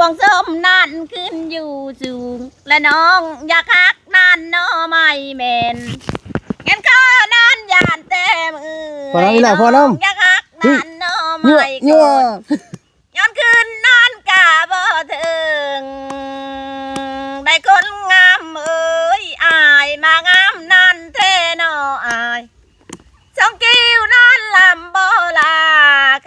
ພວງສົມນັ້ນຂຶ້ນຢູ່ສູງ ແລະນ້ອງຢາກຮັກນັ້ນໜໍ່ໄມ້ແມ່ນ ແມ່ນຂໍນອນຢ້ານແຕ່ມື້ ພໍແລ້ວອີ່ຫຼ້າ ພໍແລ້ວ ຢາກຮັກນັ້ນໜໍ່ໄມ້ ຍ້ອນຄືນນອນກະບໍ່ເຖິງ ໄດ້ຄົນງາມເອີຍ ອ້າຍມາງາມນັ້ນແທ້ໜໍ່ອ້າຍ ສອງຄິ້ວນອນລຳບໍ່ລາ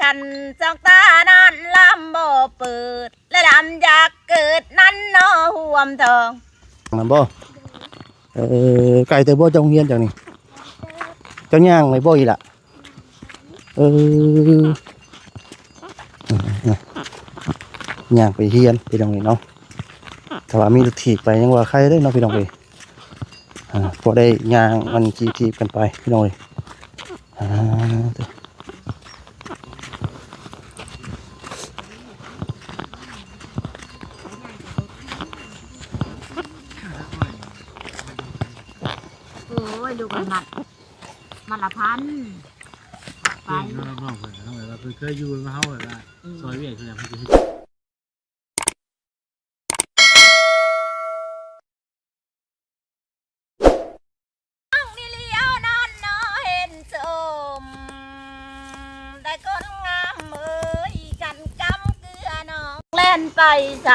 ຄັນສອງຕານອນລຳບໍ່ເປີດ ແລະລຳຢາກເກີດນັ້ນໜໍ່ຮ່ວມທອງ ນັ້ນບໍ່? ເອີ ໄກເຕີບບໍ່ຈາກໂຮງຮຽນເຈົ້ານີ້? ເຈົ້າຍ່າງໄປບໍ່ອີ່ຫຼ້າ? ເອີ ຍ່າງໄປຮຽນພີ່ນ້ອງເອີຍເນາະ ຖ້າວ່າມີລົດຖີບໄປຍັງວ່າໄຄເດ້ເນາະພີ່ນ້ອງເອີຍ ອ່າ ພໍໄດ້ຍ່າງມັນຂີ່ຖີບກັນໄປພີ່ນ້ອງເອີຍ ອ່າ ໂອ້ຍ ລູກມັນມັດ ມັດລະພັນ ໄປ ເນາະ ນ້ອງເພິ່ນ ນ້ອງເອີຍ ວ່າເພິ່ນເຄີຍຢູ່ນຳເຮົາ ແບບວ່າ ອືມ ຊ່ອຍວຽກເພິ່ນ ເພິ່ນຊິເຮັດ ນ້ອງນີ້ຫຼຽວນອນໜໍ່ເຫັນຊົມ ໄດ້ຄົນງາມເອີຍ ກັນກຳເກືອນ້ອງ ແລ່ນໄປໃສ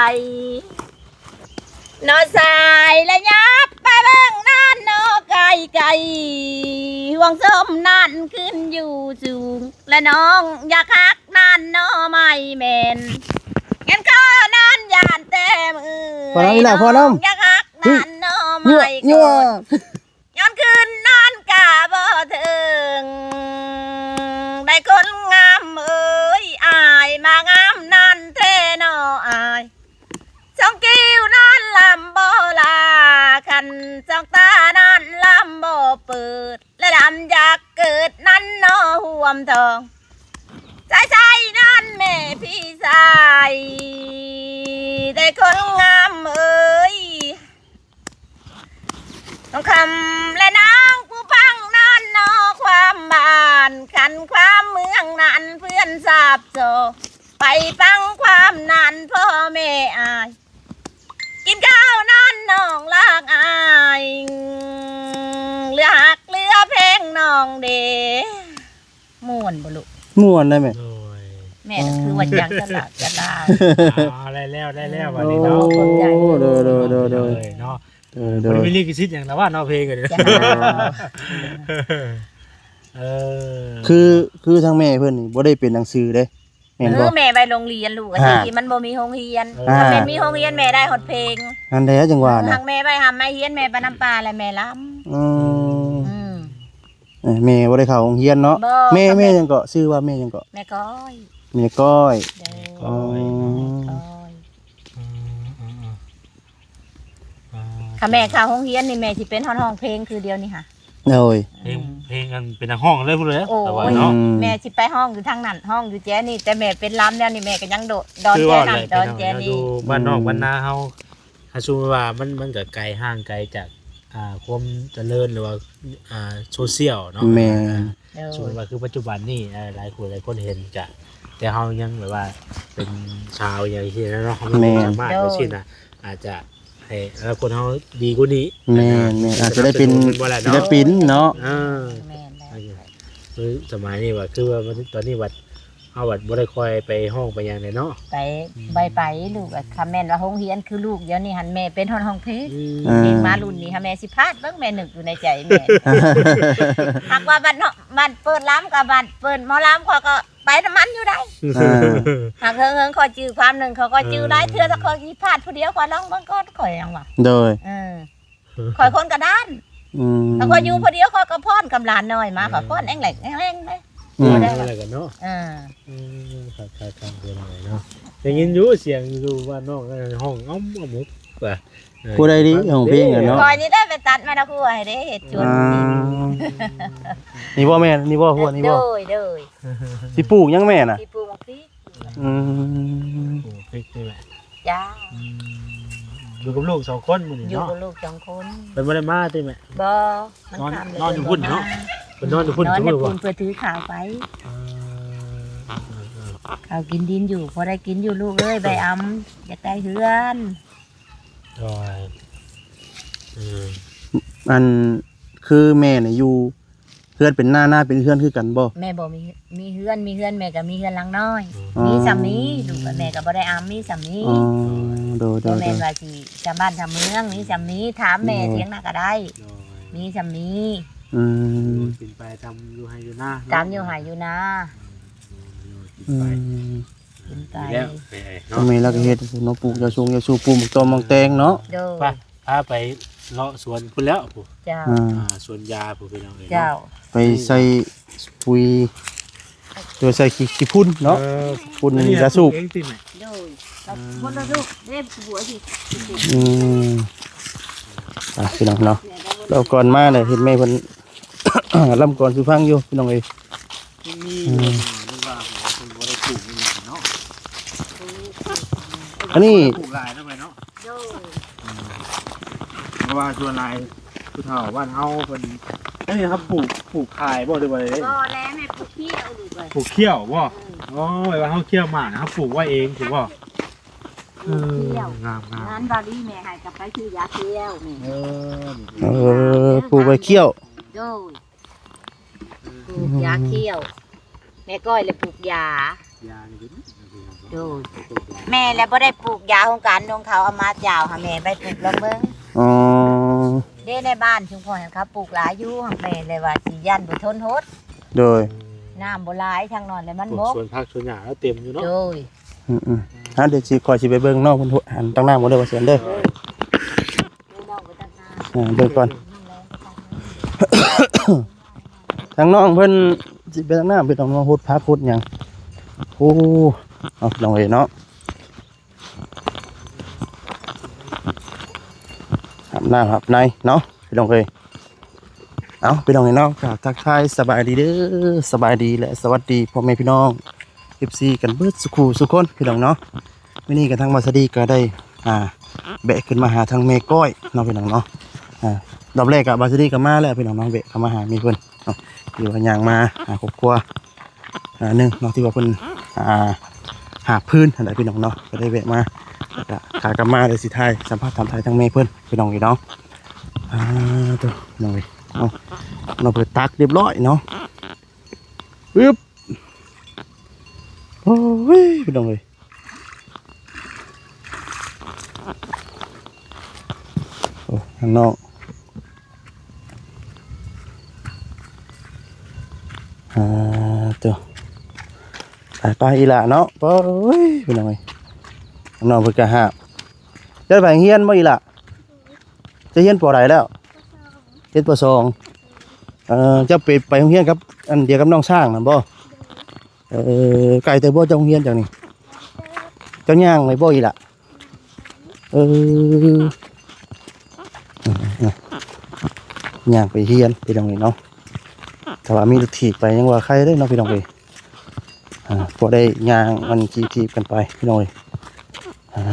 ໜໍ່ຊາຍ ແລະຫຍັບໄປເບິ່ງນັ້ນໜໍ່ໄກໆ ຫ່ວງສົມນັ້ນຂຶ້ນຢູ່ສູງ ແລະນ້ອງຢາກຮັກນັ້ນໜໍ່ໄມ້ແມ່ນ ແມ່ນຂໍນອນຢ້ານແຕ່ມື້ ພໍແລ້ວອີ່ຫຼ້າ ພໍແລ້ວ ຢາກຮັກນັ້ນໜໍ່ໄມ້ ຍ້ອນ ຍ້ອນຄືນນອນກະບໍ່ເຖິງ ໄດ້ຄົນງາມເອີຍ ອ້າຍມາງາມນັ້ນແທ້ໜໍ່ອ້າຍ ສອງຄິ້ວນອນລຳບໍ່ລາ ຄັນສອງຕານອນລຳບໍ່ເປີດ ແລະລຳຢາກເກີດນັ້ນໜໍ່ຮ່ວມທອງ ສາຍໃສນັ້ນແມ່ພີ່ຊາຍ ໄດ້ຄົນງາມເອີຍ ທອງຄຳ ແລະນາງຜູ້ຟັງນັ້ນໜໍ່ຄວາມບ້ານ ຄັນຄວາມເມືອງນັ້ນເພື່ອນຊາບຊອ ໄປຟັງຄວາມນັ້ນພໍ່ແມ່ອ້າຍ ກິນເຂົ້ານອນນ້ອງລາກອ້າຍ ເຫຼືອຮັກເຫຼືອແພງນ້ອງເດ. ມ່ວນບໍ່ລູກ? ມ່ວນໄດ໋ແມ່. ໂດຍ ແມ່ນ ອໍ ຄືວ່າຈັ່ງສະຫຼາດສະຫຼາຍ. ອ່າ ໄດ້ແລ້ວ ໄດ້ແລ້ວ ບັດນີ້ເນາະ. ໂອ້ ຂອບໃຈ ໂດຍ ໂດຍ ໂດຍ ໂດຍ ເນາະ. ໂດຍ ໂດຍ ບໍ່ໄດ້ມີລິຂະສິດຫຍັງລະວ່າເນາະ ເພງກໍໄດ້. ເອີ ຄື ຄືທາງແມ່ເພິ່ນນີ້ບໍ່ໄດ້ເປັນໜັງສືເດ້ ແມ່ນບໍ່? ເອີ ແມ່ໄປໂຮງຮຽນລູກ ອ່າ ທີ່ມັນບໍ່ມີໂຮງຮຽນ. ເອີ ຖ້າແມ່ນມີໂຮງຮຽນແມ່ໄດ້ຮອດເພງ. ຫັ້ນແຫຼະ ຈັ່ງວ່ານະ ຫາກແມ່ໄປຫາໄມ້ຮຽນ ແມ່ໄປນຳປ້າ ແລະແມ່ລຳ. ອືມ ອືມ. ເອີ ແມ່ບໍ່ໄດ້ເຂົ້າໂຮງຮຽນເນາະ. ແມ່ ແມ່ຫຍັງເກາະ? ຊື່ວ່າແມ່ຫຍັງເກາະ? ແມ່ກ້ອຍ. ແມ່ກ້ອຍ. ໂດຍ ແມ່ກ້ອຍເນາະ. ແມ່ກ້ອຍ. ອືມ ອືມ ອືມ. ອ່າ ຄັນແມ່ເຂົ້າໂຮງຮຽນນີ້ ແມ່ຊິເປັນຮອດຮ້ອງເພງຄືດຽວນີ້ຫະ. ໂດຍ ເພງ ເພງອັນເປັນນັກຮ້ອງເລີຍພຸ້ນເລີຍ. ໂອ້ຍ ແມ່ຊິໄປຮ້ອງຢູ່ທາງນັ້ນ ຮ້ອງຢູ່ແຈນີ້ ແຕ່ແມ່ເປັນລຳແນວນີ້ ແມ່ກໍຍັງໂດດດອນແຈນັ້ນດອນແຈນີ້ ຢູ່ບ້ານນອກ ອືມ ບ້ານນາເຮົາ. ຖ້າສົມມຸດວ່າມັນ ມັນກໍໄກ ຫ່າງໄກຈາກ ອ່າ ຄວາມຈະເລີນ ຫຼືວ່າ ອ່າ ໂຊຊຽວເນາະ. ແມ່ນ. ອ່າ ໂດຍ ສົມມຸດວ່າຄືປັດຈຸບັນນີ້ ເອີ ຫຼາຍຄົນ ຫຼາຍຄົນເຫັນຈະ ແຕ່ເຮົາຍັງແບບວ່າເປັນຊາວຫຍັງຊີ້ນະເນາະ ເຮົາຍັງບໍ່ສາມາດ ແມ່ນ ຈັ່ງຊີ້ນະ ໂດຍ ອາດຈະໃຫ້ອະນາຄົດເຮົາດີກວ່ານີ້. ແມ່ນ ແມ່ນ ອາດຈະໄດ້ເປັນ ສະໜັບສະໜູນ ສິນປິນເນາະ. ເອີ ແມ່ນແລ້ວ. ຄືສະໄໝນີ້ວ່າ ຄືວ່າຕອນນີ້ວ່າ ເຮົາບັດບໍ່ໄດ້ຄ່ອຍໄປຮ້ອງໄປຫຍັງແຫຼະເນາະ. ໄປ ອືມ ໄປ ໄປລູກ ຄັນແມ່ນວ່າໂຮງຮຽນຄືລູກດຽວນີ້ຫັ້ນ ແມ່ເປັນຮອດຮ້ອງເພງ. ອືມ ເພງມາລຸ້ນນີ້ຫາແມ່ຊິພາດເບິ່ງ ແມ່ນຶກຢູ່ໃນໃຈແມ່. ຫາກວ່າບັດເນາະ ບັດເປີດລຳກໍບັດເປີດໝໍລຳ ຂ້ອຍກໍໄປນຳມັນຢູ່ໃດ໋. ອ່າ ຫາກເຫິງໆ ຂ້ອຍຈື່ຄວາມໜຶ່ງ ຂ້ອຍກໍຈື່ຫຼາຍເທື່ອ ເອີ ແຕ່ຂ້ອຍຊິພາດຜູ້ດຽວ ຂ້ອຍລອງເບິ່ງກ່ອນ ຂ້ອຍຫຍັງວ່າ. ໂດຍ ເອີ ຂ້ອຍຄົນກະດ້ານ. ອືມ ຖ້າຂ້ອຍຢູ່ຜູ້ດຽວ ຂ້ອຍກໍຟ້ອນກັບຫຼານນ້ອຍມາ ອືມ ຂ້ອຍຟ້ອນແອງແຫຼກແອງແຫຼງເດ້. ອືມ ແລ້ວກໍເນາະ. ເອີ ເອີ ຄັກໆ ເປັນຫຍັງເນາະ ໄດ້ຍິນຢູ່ສຽງຢູ່ບ້ານນອກຮ້ອງ ອືມ ອືມ ວ່າ ຜູ້ໃດດີຮ້ອງເພງເນາະ. ຂ້ອຍນີ້ໄດ້ໄປຕັດມາດອກຫົວໃຫ້ເດ້ ເຮັດສວນ. ອ່າ ນີ້ບໍ່ແມ່ນ ນີ້ບໍ່ຫົວນີ້ບໍ່? ໂດຍ ໂດຍ. ຊິປູກຫຍັງແມ່ນະ? ຊິປູກໝາກພິກ. ອືມ ປູກພິກນີ້ແຫຼະ. ຈ້າ. ອືມ ຢູ່ກັບລູກສອງຄົນມື້ນີ້ເນາະ? ຢູ່ກັບລູກສອງຄົນ. ເພິ່ນບໍ່ໄດ້ມາຕິແມ່? ບໍ່ ມັນຄ່ຳ. ນອນຢູ່ພຸ້ນເນາະ? ເພິ່ນນອນຢູ່ພຸ້ນ ນອນຢູ່ພຸ້ນ ເພິ່ນຖືຂ່າວໄປ. ເອີ ເອີ ເອີ. ເຂົາກິນດິນຢູ່ ພໍໄດ້ກິນຢູ່ລູກເອີຍ ໃບອຳ ຢາກໄດ້ເຮືອນ. ໂດຍ ອືມ ອັນ ຄືແມ່ນີ້ຢູ່ ເຮືອນເປັນນາ ນາເປັນເຮືອນຄືກັນບໍ່? ແມ່ບໍ່ມີ ມີເຮືອນ ມີເຮືອນ ແມ່ກໍມີເຮືອນຫຼັງນ້ອຍ ອໍ ມີສ່ຳນີ້ ລູກກັບແມ່ກໍບໍ່ໄດ້ອຳ ມີສ່ຳນີ້. ອໍ ໂດຍ ໂດຍ ບໍ່ແມ່ນວ່າຊິຊຳບ້ານຊຳເມືອງ ມີສ່ຳນີ້ ຖາມແມ່ ໂດຍ ຖຽງນາກໍໄດ້ ໂດຍ ມີສ່ຳນີ້. ອືມ ກິນໄປຕາມຢູ່ໄຮ່ຢູ່ນາ ຕາມຢູ່ໄຮ່ຢູ່ນາ. ອືມ ກິນໄປ ແມ່ລາວກໍເຮັດເນາະ ປູກຢາຊົງຢາຊູ ປູກໝາກຕອມໝາກແຕງເນາະ. ໂດຍ ໄປ ພາໄປເລາະສວນພຸ້ນແລ້ວ ເຈົ້າ ອ່າ ອ່າ ສວນຢາພຸ້ນ ພີ່ນ້ອງເອີຍ ເຈົ້າ ເນາະ ໄປໃສ່ປຸ໋ຍ ໂດຍໃສ່ຂີ້ ຂີ້ຝຸ່ນເນາະ ຝຸ່ນຢາສູບ. ໂດຍ ອ່າ ຄົນລະລູກເດ້ ຜົວຊິ ອືມ ອ່ະ ພີ່ນ້ອງເນາະ ລາວກ່ອນມາເນຍ ເຫັນແມ່ເພິ່ນ ລຳກ່ອນສູ່ຟັງຢູ່ ພີ່ນ້ອງເອີຍ. ມັນມີຢູ່ ອືມ ຫຼືວ່າເພິ່ນບໍ່ໄດ້ປູກນີ້ເນາະ ອັນນີ້ ປູກຫຼາຍເນາະ ແມ່ເນາະ. ໂດຍ ອືມ ເພາະວ່າສ່ວນຫຼາຍຜູ້ເຖົ້າບ້ານເຮົາເພິ່ນ ອັນນີ້ເຮົາປູກ ປູກຂາຍບໍ່ ຫຼືວ່າໃດ? ບໍ່ແລະ ແມ່ປູກຂຽວລູກເອີຍ. ປູກຂຽວບໍ່? ເອີ ອໍ ແບບວ່າເຮົາຂຽວໝາກ ເຮົາປູກໄວ້ເອງຊິບໍ່? ເອີ ປູກຂຽວ ງາມໆ ງານບາລີແມ່ໃຫ້ກັບໄປຊື້ຢາຂຽວແມ່. ເອີ ເອີ ປູກໄວ້ຂຽວ. ໂດຍ ປູກຢາຂຽວ ແມ່ກ້ອຍລະປູກຢາ ຢານີ້ເດ້. ໂດຍ ແມ່ລະບໍ່ໄດ້ປູກຢາ ໂຮງການນົງເຂົາເອົາມາຈາວໃຫ້ແມ່ໄປປູກລອງເບິ່ງ. ອໍ ເດ້ ໃນບ້ານຊຸມພອນເຂົາປູກຫຼາຍຢູ່ ຫາກແມ່ລະວ່າຊິຢ້ານບໍ່ທົນຫົດ. ໂດຍ ນ້ຳບໍ່ຫຼາຍທາງນັ້ນລະມັນບົກ ສວນຜັກສວນຫຍ້າເຕັມຢູ່ເນາະ. ໂດຍ ອືມໆ ອ່າ ດຽວຊິ ຂ້ອຍຊິໄປເບິ່ງເນາະ ເພິ່ນ ອັນ ຕັ້ງນ້ຳບໍ່ເດີ ວ່າຊັ້ນເດີ. ອ່າ ເບິ່ງກ່ອນ ທາງນ້ອງເພິ່ນຊິໄປຕັກນ້ຳ ໄປຕ້ອງມາຫົດຜັກຫົດຫຍັງ. ໂອ້ ເອົາ ພີ່ນ້ອງເອີຍເນາະ ອາບນ້ຳອາບໃນເນາະ ພີ່ນ້ອງເອີຍ. ເອົາ ພີ່ນ້ອງເອີຍເນາະ ກໍທັກທາຍສະບາຍດີເດີ ສະບາຍດີ ແລະ ສະຫວັດດີພໍ່ແມ່ພີ່ນ້ອງ ເອັຟຊີ ກັນເບິດສູ່ຄູ່ສູ່ຄົນ ພີ່ນ້ອງເນາະ. ມື້ນີ້ກໍທາງບ່າວສາລີກໍໄດ້ ອ່າ ແວະຂຶ້ນມາຫາທາງແມ່ກ້ອຍເນາະ ພີ່ນ້ອງເນາະ. ອ່າ ລອບແລກກໍບ່າວສາລີກໍມາແລ້ວ ພີ່ນ້ອງເນາະ ແວະເຂົ້າມາຫາແມ່ເພິ່ນເນາະ ຫຼືວ່າຍ່າງມາຫາຄອບຄົວ ອ່າ ໜຶ່ງເນາະ ທີ່ວ່າເພິ່ນ ອ່າ ຫາບຟືນຫັ້ນແຫຼະ ພີ່ນ້ອງເນາະ ກໍໄດ້ແວະມາ. ແລ້ວກໍຂາກັບມາ ດຽວຊິຖ່າຍ ສຳພາດ ຖາມຖ່າຍທາງແມ່ເພິ່ນ ພີ່ນ້ອງເອີຍເນາະ. ອ່າ ໂທ້ ພີ່ນ້ອງເອີຍ ເອົາ ນ້ອງເພິ່ນຕັກຮຽບຮ້ອຍເນາະ. ອຶບ ໂອ້ຍ ພີ່ນ້ອງເອີຍ ໂອ້ ທາງນ້ອງ ອ່າ ໂທ້ ໄປ ໄປອີ່ຫຼ້າເນາະ. ໂອ້ຍ ພີ່ນ້ອງເອີຍ ທາງນ້ອງເພິ່ນກໍຫາບ. ເຈົ້າໄປໂຮງຮຽນບໍ່ອີ່ຫຼ້າ? ເຈົ້າຮຽນ ປ.ໃດແລ້ວ? ຮຽນ ປ.ສອງ. ເອີ ເຈົ້າໄປ ໄປໂຮງຮຽນກັບ ອັນດຽວກັບນ້ອງຊ້າງນັ້ນບໍ່? ເອີ ໄກແຕ່ບໍ່ ຈາກໂຮງຮຽນເຈົ້ານີ້? ເຈົ້າຍ່າງໄປບໍ່ອີ່ຫຼ້າ? ເອີ ຍ່າງໄປຮຽນ ພີ່ນ້ອງເອີຍເນາະ. ຖ້າວ່າມີລົດຖີບໄປຍັງວ່າໄຄເດ້ເນາະ ພີ່ນ້ອງເອີຍ. ອ່າ ພໍໄດ້ຍ່າງມັນຂີ່ຖີບກັນໄປ ພີ່ນ້ອງເອີຍ. ອ່າ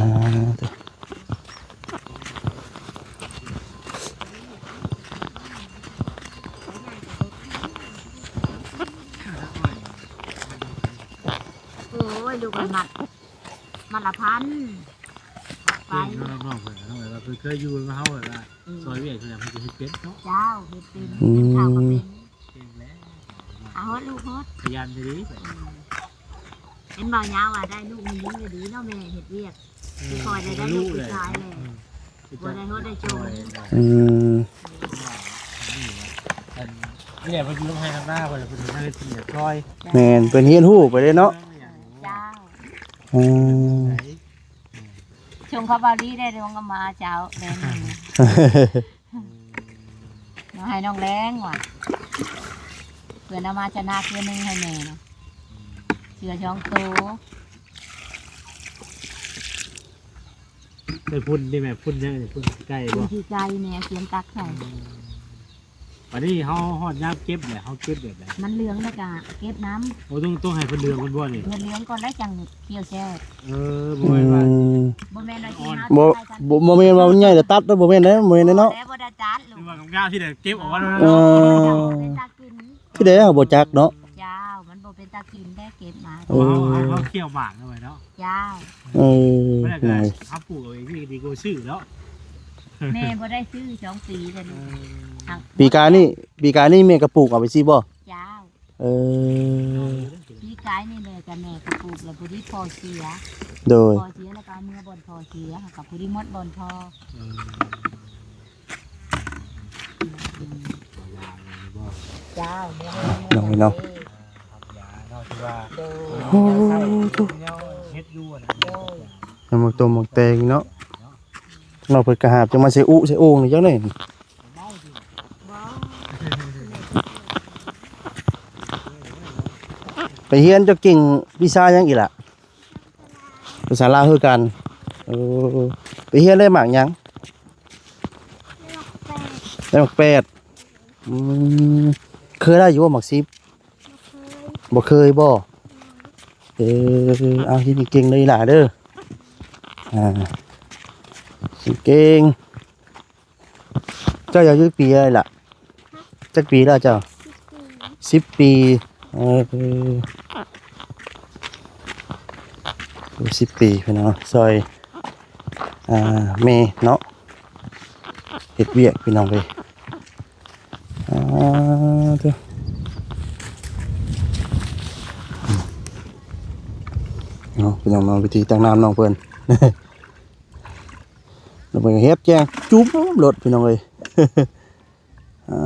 ໂອ້ຍ ລູກມັນມັດ ມັດລະພັນ ໄປ ເນາະ ນ້ອງເພິ່ນ ນ້ອງເພິ່ນ ເພິ່ນເຄີຍຢູ່ນຳເຮົາ ແບບວ່າ ອືມ ຊ່ອຍວຽກ ເພິ່ນເຮັດເປັນເນາະ. ເຈົ້າ ເຮັດເປັນ ອືມ ເປັນເຂົ້າກໍເປັນ. ເກັ່ງແລ້ວ ອືມ ເອົາເຮັດລູກເຮັດ ຂະຫຍັນດີ. ອືມ ເຫັນບ່າວຍາວວ່າໄດ້ລູກມີຍິງກໍດີເນາະ ແມ່ເຮັດວຽກ ອືມ ຄ່ອຍໄດ້ ໄດ້ລູກຜູ້ຊາຍແລ້ວ ອືມ ບໍ່ໄດ້ເຮັດໄດ້ໂຈມ. ອືມ ອັນນີ້ເພິ່ນຢູ່ນຳໄຮ່ນຳນາ ເພິ່ນ ເພິ່ນເຮັດວຽກຊ່ອຍ. ແມ່ນ ເພິ່ນຮຽນຮູ້ໄປເດ້ເນາະ. ເຈົ້າ ອືມ ຊົງເຂົາເວົ້າດີໄດ້ ລົງກັບມາເຈົ້າ ແມ່ນ. ມາໃຫ້ນ້ອງແລງວ່າ ເພື່ອນເອົາມາຊະນະເທື່ອໜຶ່ງໃຫ້ແມ່ນະ ເສືອສອງໂຕ. ໄປພຸ້ນນີ້ແມ່ ພຸ້ນຫຍັງນີ້? ພຸ້ນຂີ້ໄກ່ບໍ່? ຂີ້ໄກ່ແມ່ ຂຽນຕັກໃສ່. ອືມ ບັດນີ້ເຮົາຮອດຍາມເກັບແລ້ວ ເຮົາເກັບແບບໃດ? ມັນເຫຼືອງແລ້ວກະເກັບນຳ. ໂອ້ ຕ້ອງ ຕ້ອງໃຫ້ເພິ່ນເຫຼືອງກ່ອນບໍ່ນີ້? ເພິ່ນເຫຼືອງກ່ອນແລ້ວຈັ່ງ ຂຽວແຊບ. ເອີ ບໍ່ແມ່ນວ່າ ອືມ ບໍ່ແມ່ນວ່າຊິມາ ບໍ່ ບໍ່ ບໍ່ແມ່ນວ່າມັນໃຫຍ່ແລ້ວຕັດເນາະ ບໍ່ແມ່ນເດ້ ບໍ່ແມ່ນເດ້ເນາະ. ບໍ່ໄດ້ຕັດລູກ ຄືວ່າງາມໆ ທີ່ໄດ້ເກັບອອກມາເນາະ. ເອີ ບໍ່ໄດ້ຕັດກິນ ທີ່ໄດ້ເຮົາບໍ່ຈັກເນາະ. ເຈົ້າ ມັນບໍ່ເປັນ ຕາກິນໄດ້ເກັບມາ ເອີ ເຮົາ ເຮົາ ເຮົາຂ້ຽວໝາກເອົາໄວ້ເນາະ ເຈົ້າ ເອີ ແລ້ວກໍ ໂດຍ ເຮົາປູກເອົາເອງນີ້ກໍດີກວ່າຊື້ເນາະ ແມ່ບໍ່ໄດ້ຊື້ສອງປີແລ້ວ ເອີ ປີກາຍນີ້ ປີກາຍນີ້ແມ່ກໍປູກເອົາໄປຊີ້ບໍ່? ເຈົ້າ ເອີ ປີກາຍນີ້ແຫຼະ ແຕ່ແມ່ກໍປູກແລ້ວພໍດີພໍ່ເສຍ ໂດຍ ພໍ່ເສຍແລ້ວກໍເອົາເມືອບ່ອນພໍ່ເສຍ ກໍພໍດີໝົດບ່ອນພໍ່ ເອີ ເຈົ້າ ນ້ອງເນາະ ໂອ້ ເຮັດຢູ່ນະ ຍັງໝາກຕົວໝາກແຕງເນາະ ນ້ອງເພິ່ນກໍຫາບຈະມາໃສ່ອຸໃສ່ໂອ່ງນີ້ຈັກແນ່ ໄປຮຽນເຈົ້າເກັ່ງວິຊາຫຍັງອີກລະ? ພາສາລາວຄືກັນ ເອີ ໄປຮຽນໄດ້ໝາກຫຍັງ? ໄດ້ໝາກແປດ ອືມ ເຄີຍໄດ້ຢູ່ບໍ່ໝາກສິບ? ບໍ່ເຄີຍບໍ່? ເອີ ເອົາ ຮຽນເກັ່ງເດີອີ່ຫຼ້າເດີ ອ່າ ເກັ່ງ ເຈົ້າອາຍຸຈັກປີແລ້ວລະ? ຈັກປີແລ້ວເຈົ້າ? ສິບປີ ສິບປີ ເອີ ສິບປີພີ່ນ້ອງ ຊ່ອຍ ອ່າ ແມ່ເນາະ ເຮັດວຽກພີ່ນ້ອງເອີຍ ອ່າ ເດີ ເນາະ ພີ່ນ້ອງເນາະ ວິທີຕັກນ້ຳນ້ອງເພິ່ນ ແລ້ວເພິ່ນກໍເຮັດແຈງຈຸ້ມລົດພີ່ນ້ອງເອີຍ ອ່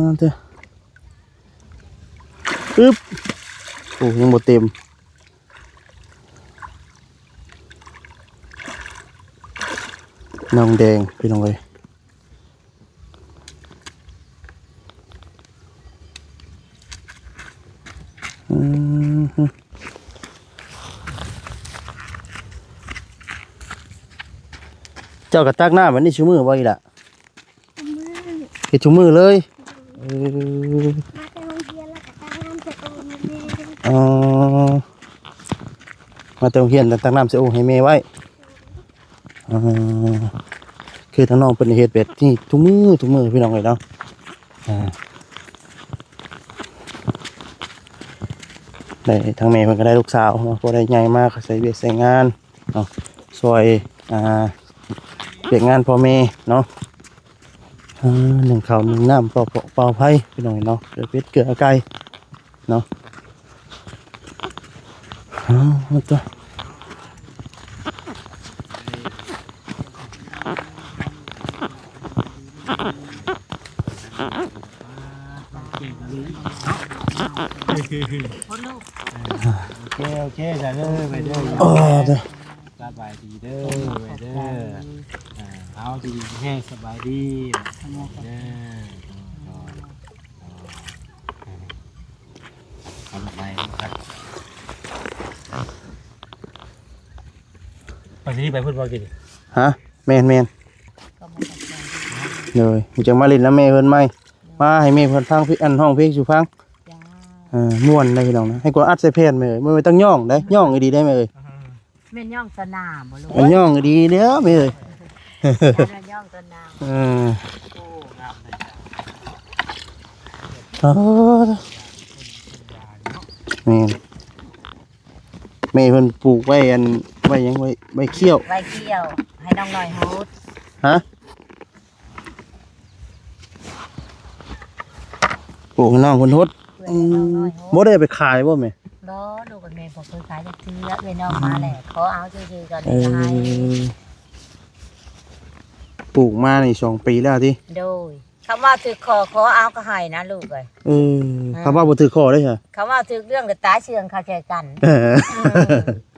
າ ເດີ ອຶບ ໂອ້ ຍັງບໍ່ເຕັມ ນ້ອງແດງພີ່ນ້ອງເອີຍ ອືມ ເຈົ້າກໍຕັກນ້ຳແບບນີ້ຊຸມື້ບໍ່ອີ່ຫຼ້າ? ເຮັດທຸກມື້ເລີຍ ເອີ ມາແຕ່ໂຮງຮຽນແລ້ວກໍຕັກນ້ຳໃສ່ໂອ່ງໃຫ້ແມ່ ອໍ ມາແຕ່ໂຮງຮຽນແລ້ວຕັກນ້ຳໃສ່ໂອ່ງໃຫ້ແມ່ໄວ້ ອໍ ຄືທາງນ້ອງເພິ່ນເຮັດແບບນີ້ທຸກມື້ ທຸກມື້ພີ່ນ້ອງເອີຍເນາະ ອ່າ ໄດ້ ທາງແມ່ເພິ່ນກໍໄດ້ລູກສາວເນາະ ພໍໄດ້ໃຫຍ່ມາກໍໃຊ້ວຽກໃຊ້ງານ ເນາະ ຊ່ອຍ ອ່າ ວຽກງານພໍ່ແມ່ເນາະ ອ່າ ໜຶ້ງເຂົ້າໜຶ້ງນ້ຳ ເປົ່າເປາະເປົ່າໄຟ ພີ່ນ້ອງເນາະ ເກືອເປັດເກືອໄກ່ເນາະ ເອົາຕົວະ ໂອເຄ ໂອເຄ ສາທຸ ໄປເດີ ອໍ ເດີ ສະບາຍດີເດີ ໄປເດີ ອ່າ ເອົາ ດີແຮງ ສະບາຍດີເດີ ເອົາລົງໄປ ໄປຊິໄປພຸ້ນບໍ່ກິນ ຮະ? ແມ່ນໆ ໂດຍ ຈັ່ງມາຫຼິ້ນນຳແມ່ເພິ່ນໃໝ່ ມາໃຫ້ແມ່ເພິ່ນຟັງ ອັນ ຮ້ອງເພງສູ່ຟັງ ເອີ ມ່ວນເດ້ພີ່ນ້ອງນະ ໃຫ້ກວາດອັດໃສ່ແຜ່ນແມ່ເອີຍ ບໍ່ແມ່ນຕ້ອງຍ້ອງເດ້ ຍ້ອງອີ່ດີໄດ໋ແມ່ເອີຍ ແມ່ນຍ້ອງຕາໜ້າບໍ່ລູກ? ມັນຍ້ອງອີ່ດີເດ້ແມ່ເອີຍ ແມ່ນຍ້ອງຕາໜ້າ ເອີ ອໍ ແມ່ນ ແມ່ເພິ່ນປູກໄວ້ ອັນ ໄວ້ຫຍັງ ໄວ້ ໄວ້ຂ້ຽວ ໄວ້ຂ້ຽວ ໃຫ້ນ້ອງນ້ອຍຫົດ ຮະ? ປູກໃຫ້ນ້ອງເພິ່ນຫົດ ເພື່ອໃຫ້ນ້ອງນ້ອຍຫົດ ບໍ່ໄດ້ເອົາໄປຂາຍບໍ່ແມ່? ບໍ່ລູກ ແມ່ບໍ່ເຄີຍຂາຍຈັກເທື່ອ ເອື້ອຍນ້ອງມາແຫຼະ ຂໍເອົາຊື່ໆ ກໍໄດ້ຂາຍ ເອີ ປູກມານີ້ສອງປີແລ້ວຕິ? ໂດຍ ຄຳວ່າຖືກຂໍ້ ຂໍເອົາກໍໃຫ້ນະລູກເອີຍ ເອີ ເອີ ຄຳວ່າບໍ່ຖືກຂໍ້ເດ້ ຄຳວ່າຖືກເລື່ອງກໍຕາຍເຊື່ອງຄາແຈກັນ ເອີ